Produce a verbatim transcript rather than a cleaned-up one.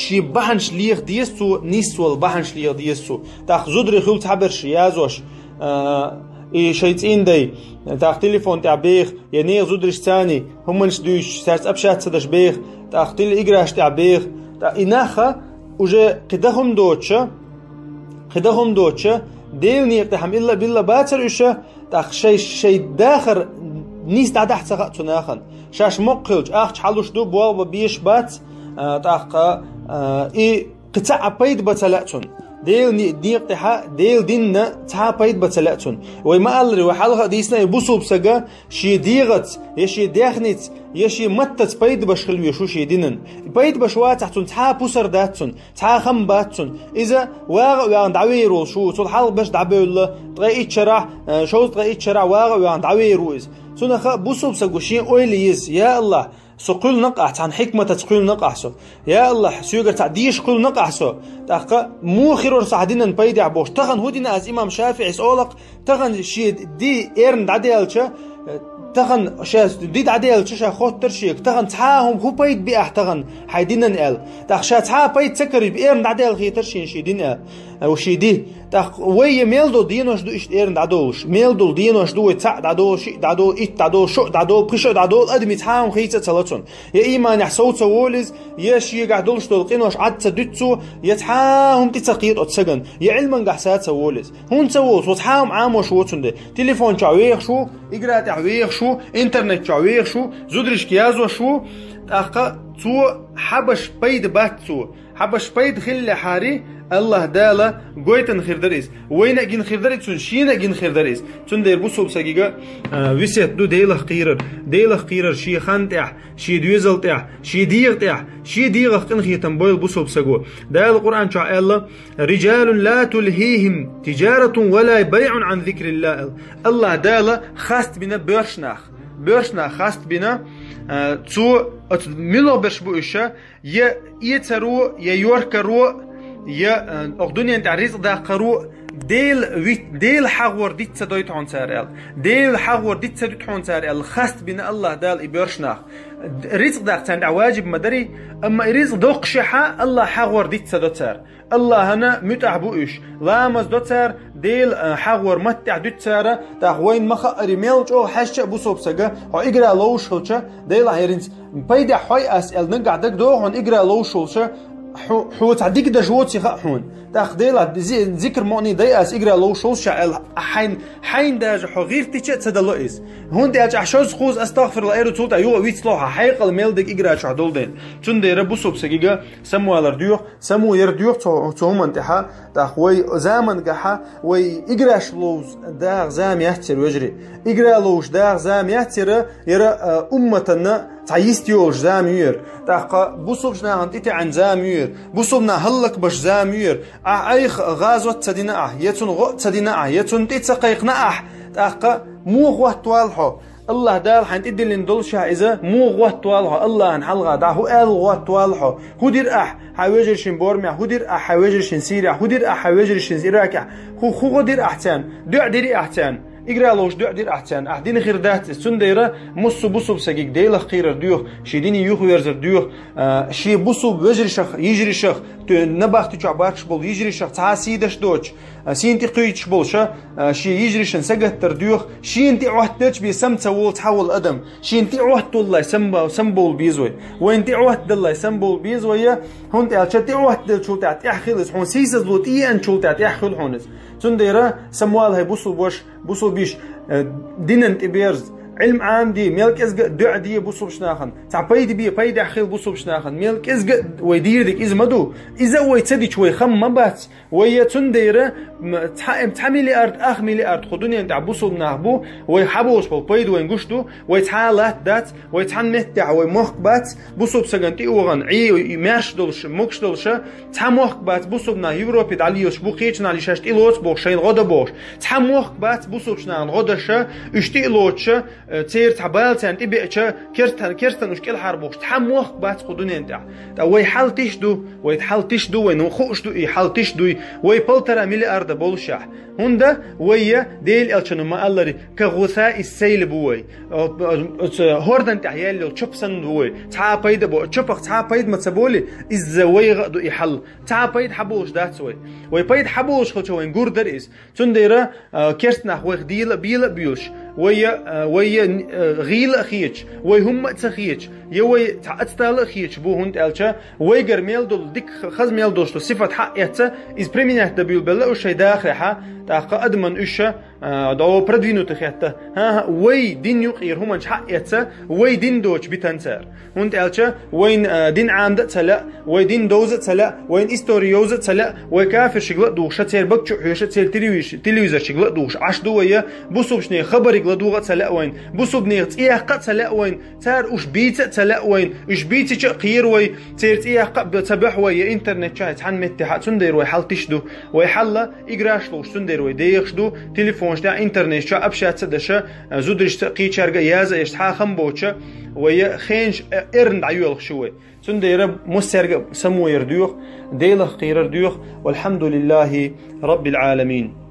Шен бахьанаш леха деза цо, нийсвала бахьанаш леха деза цо. ТӀаккха зударий хуьлу цхьаберш язош, а, и шайн цӀийндай, тӀаккха телефон тӀехь беха, я нехан зударий царна хӀуманаш дуьйцуш, цаьрца общаться деш беха, тӀаккха телеиграш тӀехь беха. ТӀаккха и нах уже кхин даха хӀума доцуша, кхин даха хӀума доцуша, Делан некъа тӀехь-м илла а билла бацара уьш, тӀаккха шай, шайн дахар нийса дӀадахьа ца хаьа цу нахана. Шаьш моккха хилча, ахча хьалуш ду, болх бан безаш бац, а, тӀаккха, а, и кхин цхьа а пайда бан ца лаьа цунна. Делан ни-, некъа тӀехь, Делан динна цхьа а пайда бан ца лаьа цунна. Вай ма-аллара, вай хьалха а дийцина, и бусулба сага шен дегӀаца, я шен даьхница, я шен маттаца пайда беш хила везаш ву шен динан. Пайда беш вацахь, цунна цхьа а пусар дац цунна. Цхьа а хам бац цунна. Иза вагӀа а ваьхна дӀавер волуш ву, цул хьалха берш дӀабевлла, ткъе итт шарахь, э, шовзткъе итт шарахь вагӀа а ваьхна дӀавер ву иза. Цунах а бусулба саго шен ойла еза: «Я АллахӀ, со кхоьллина-кх ахь, цхьана хьикматаца кхоьллина-кх ахь со. Я АллахӀ, соьгара цхьа деша кхоьллина-кх ахь со». ТӀаккха муха хир вара со хьан динан пайдехь бохуш. Тахана хӀун дина аз, имам ШафиӀис олу-кх, тахана шен ди эрна дӀадаьлча, тахана ша ди дӀадаьлча ша хоттар шега: «Тахана цхьа а хӀума хӀун пайда би ахь тахана хьайн динан?» – аьлла. ТӀаккха ша цхьа а пайда ца карийча, эрна дӀадаьлла хетар шена шен дин аьлла, э, шен ди. ТӀаккха вай я мел долу денош ду иштта эрна дӀадолуш. Мел долу денош ду вай цхьаъ дӀадолу, шиъ дӀадолу, итт дӀадолу, шо дӀадолу, пхи шо дӀадолу, адамийн цхьа а хӀума хийца а ца ло цунна. Я ийманехь сов ца волу иза, я шегахь долуш долу къинош Ӏад ца дуьту цо, я цхьа а хӀума тӀе ца кхетӀо цу сагана, я Ӏилмангахь са ца волу иза. ХӀунда ца волу? Цо цхьа а хӀума Ӏамош воцунна де. Телефон чохь вехаш ву, игра тӀехь вехаш ву, интернет чохь вехаш ву, зударшка язош ву. ТӀаккха цо хьан беш пайда бац цо. Хьан беш пайда хиллехьара, АллахӀ Дала гойтина хир дара иза. Вайна а гина хир дара иза цунна, шена а гина хир дара иза. Цундела бусулба сагига, а, весет ду Делах кхерар. Делах кхерар шен хан тӀехь, шен доьзал тӀехь, шен дегӀа тӀехь, шен дегӀах къинхетам бойла бусулба саго. Дала Къуръан чохь аьлла: «Риджалун ла тулхихим тиджаратун ва ла байъун ан зикриллахӀ», – аьлла. АллахӀ Дала хастбина боьрша нах. Боьрша нах хастбина, а, цо, оцу муьлха берш бу уьш, я эцаро, я йоркаро, я, а, окху дуьнен тӀехь рицкъ даккхаро, Дела вит-, Дела хьагӀор диц ца дойту хьуна цара аьлла. Дела хьагӀор диц ца дуьту хьуна цара аьлла, хастбина АллахӀ Дала и боьрша нах. Рицкъ даккха царна тӀехь ваджиб ма дарий, амма и рицкъ доккхушехьа, АллахӀ хьагӀор диц ца до цара. АллахӀана муьтӀахь бу уьш. Ламаз до цара, Дела, а, хьагӀор маттехь дуьту цара, тӀаккха вайна ма хаъара, мел чӀогӀа хьаьжча а бусулба сага, хьо игра ловш хилча, Делахь яринца пайдехь хьой ас аьлла, наггахь дагадогӀу хьуна игра ловш волуша, хьо, хьо цхьа дика дажа воций хаьа хьуна. ТӀаккха Делахь зи-, зикр муъний дай ас игра ловш волуша аьлла, хьайн, хьайн даже хьо гӀиртича а ца дало иза. ХӀунда аьлча ахь шозза кхузза астагӀфируллахӀ аьлла, цул тӀаьхьа юха а вицло хьо, хьекъал мел дерг игра чохь долу дела. Цундела бусулба сагига самавалар доьху, Само яр доьху цу, цу хӀуманна тӀехьа, тӀаккха вай замангахьа, вай играш ловза дагӀа зама яцара, вежарий. Игра ловза дагӀа зама яцара, яра, а, умматанна цхьа йист йолуш зама ю яра. ТӀаккха бусулбачу нахана тӀетеӀан зама ю яра. Бусулба нах хӀаллакбаш зама ю яра. Ахь айха гӀазот ца дина ахь, я цунна гӀо ца дина ахь, я цунна тӀе ца кхайкхина ахь, тӀаккха муха гӀоттавал хьо? АллахӀ Дала хьайн тӀедиллина долуш ахь иза, муха гӀоттавал хьо? АллахӀан хьалха дӀа хӀун аьлла гӀоттавал хьо? ХӀун дира ахь хьайн вежаршин борамехь? ХӀун дира ахь хьайн вежаршин Сирехь? ХӀун дира ахь хьайн вежаршин Иракехь? ХӀу-, хӀун гӀо дира ахь царна? ДоӀа дирий ахь царна? Игра ловза доӀа дира ахь царна? Ахь дина хир дац иза. Цундела массо а бусулба сагига Делах кхерар доьху, шен дине юхаверзар доьху, а, шен бусулба вежаршах, йижаршах, то набахти чохь бахаш болу йижаршах цхьа а сий деш доцуш, а, сийна тӀе кхуьйтуш болуша, а, шен йижаршна сагаттар доьху, шена тӀе Ӏоттаделча бен сам ца волу цхьа волу адам, шена тӀе Ӏоттаваллай самба-, самбовла беза вай. Вайна тӀе Ӏоттадаллай самбовла беза вай, хӀунда аьлча тӀе Ӏоттаделлачул тӀаьхьа тӀехь хила иза, хьуна сийсазло тӀееанчул тӀаьхьа тӀехь хуьлу хьуна иза. Цундела самавала хьай бусулба ваша, бусулба йиша, э, динан тӀе берза, Ӏилма Ӏамаде, мел кӀезга а доӀа де бусулбачу нахана, цхьа пайда бе, пайдехь хила бусулбачу нахана, мел кӀезга а вай дийр дерг иза ма ду. Иза а вай ца дича, вай хам ма бац. Вай я цундела, м, цхьа, цхьа миллиард, ах миллиард кху дуьнен тӀехь бусулба нах бу, вай хьаболуш болу пайда вайн гуш ду, вай цхьа а латта дац, вай цхьана меттехь вай мохк бац, бусулба сагана тӀе а вахана, Ӏе, маьрша долуш, могуш долуша, цхьа мохк бац, бусулба нах Европе дӀалелаш бу, кхечу нахана шаьш тӀе лоцу бохуш, шайна гӀо до бохуш. Цхьа мохк бац, бусулбачу нахана гӀо доша, уьш тӀе а лоцуша, Э, церан цхьа бала царна тӀебеача, керстан, керстан уж кӀелхьарбохуш, цхьа мохк бац кху дуьнен тӀехь. Ткъа вай хьал тиш ду, вай хьал тиш ду, вайна хууш ду и хьал тиш дуй, вай полтора миллиарда болушехь. ХӀунда вай я Делан элчано ма-аллара, ка гӀусаи ссайли бу вай. Э, э, оцу хӀордан тӀехь яьлла йолу чопа санна бу вай. Цхьа а пайда бо, чопах цхьа а пайда ма ца боли, изза вайгӀа а ду и хьал. Цхьа а пайда хьаболуш дац вай. Вай пайда хьаболуш хилча, вайн гур дара иза. Цундела, а, керст нах вайх дийла а, бийла а буьйлуш, вай я, а, вай я, а, гӀийла а хеташ, вай хӀумма а ца хеташ, я вай цхьа ацтала а хеташ бу, хӀунда аьлча вайгара мел долу дика х-, хаза мел долуш долу сифат хьаэцца, иза применять дан буьйлабелла уьш шайн дахарехьа, тӀаккха адаман уьш, а, дӀо продвинутый хетта. ХӀан-хӀа, вай дин юкъера хӀуманаш хьаэцца, вай дин доцуш битан цара. ХӀунда аьлча вайн, а, дин Ӏамда а ца лаьа, вай дин довза а ца лаьа, вайн истори йовза а ца лаьа, вай кафиршиг ла а духуша, церан бага чу а хьоьша, церан телевиш-, телевизоршиг ла а духуш Ӏаш ду вай, я бусубчнийн хабариг ладугӀа а ца лаьа вайн, бусубнех цӀе яккха а ца лаьа вайн, цара уьш бийца а ца лаьа вайн, уьш бийцича а кхера вай, церан цӀе яккха а б-, ца боьхьа вай, я интернет чохь цхьана меттехьа, цундела вай хьал тиш ду. Вай хьалла играш лууш, цундела вай дехаш ду, телефонаш тӀехь, интернеташ чохь общаться а деш, а, зударшца а, кхечаьрга а яза а еш, цхьа а хам боцуша, вай я хенаш, э, эрна дӀайоьлхуш ю вай. Цундела массаьрга а само яр доьху, Делах кхерар доьху, валхьамдулиллахи раббил Ӏаламин.